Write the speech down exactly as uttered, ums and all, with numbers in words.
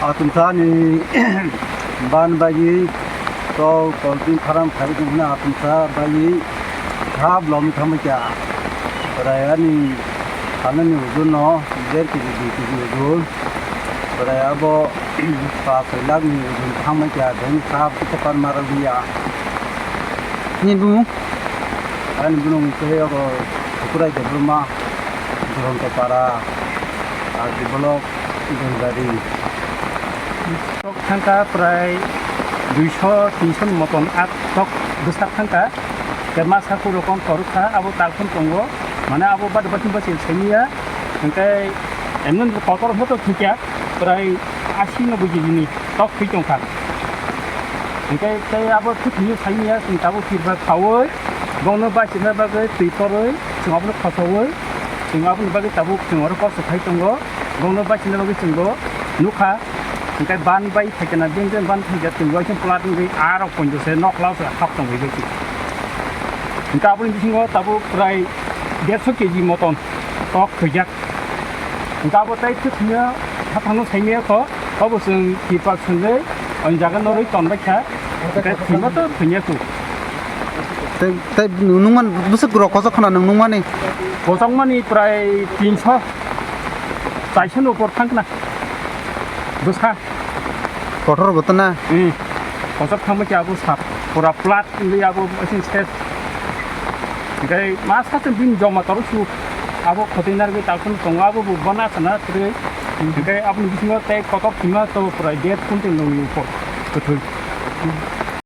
Atumsa ni ban bagwi tok kolping pharam phai tongmani atumsa bagwi kha blomi thangbai kha. Chwrai ani salnani ujun no der kg dui kg ujun. Chwrai abo pas soi lakh ni ujun thangbai kha, beng kha buku pan marok ya. Ni bumung? Ani bumung khe abo Kukurai Debbarma, Duronto Para, R D block, Dengari. Tok thangkha prai duiso tinso ni moton, ah, tok bwsak thangkha. Tei masa kuro kon torkha, abo talphun tongo. Mane abo bad bad bachil saimanya. Hingke emno kotor moto thikya, prai asi no buji ni tok thwi tongkha. Hingke tei abo thwi thwi saimanya, chwng tabuk kirba khaui, bongno bachina bagwi twi torwi, chwng abono khosaui, chwng aboni bagwi tabuk chwng oro kosto khai tongo. Bongno bachina bagwi chwngbo nukha, hingke ban bai phaikena, beng beng ban phaikya, chwngbo waisa plat wngwi arok ponjo se nok lao se hap tongwi bai. Hingke aboni bisingo tabuk prai derso kg moton tok thwijak. Hingke abo tei thwi thwiya haphangno saimaya kho, abo chwng kirpa swngjai, o jaga norwi tonbai kha, hingke thwima to thwiya kho. Tei, tei nungman bwswk rok kochok khna nung nungmani? Kochokmani prai tinso, chaisa ni upor thang khna. Bwsa. Kotor bo to na? Hmm. Kochok thangma khe abo sap. Pura plat wngwi abo asing ses. Hingke ma sa chwng bini joma toro su. Abo khotoi narwgwi talphun tongo, abo bo bana sana kwrwi. Hingke aboni bisingo tei kotor thwima to pura dead kuntin nungni upor. Kwthwi.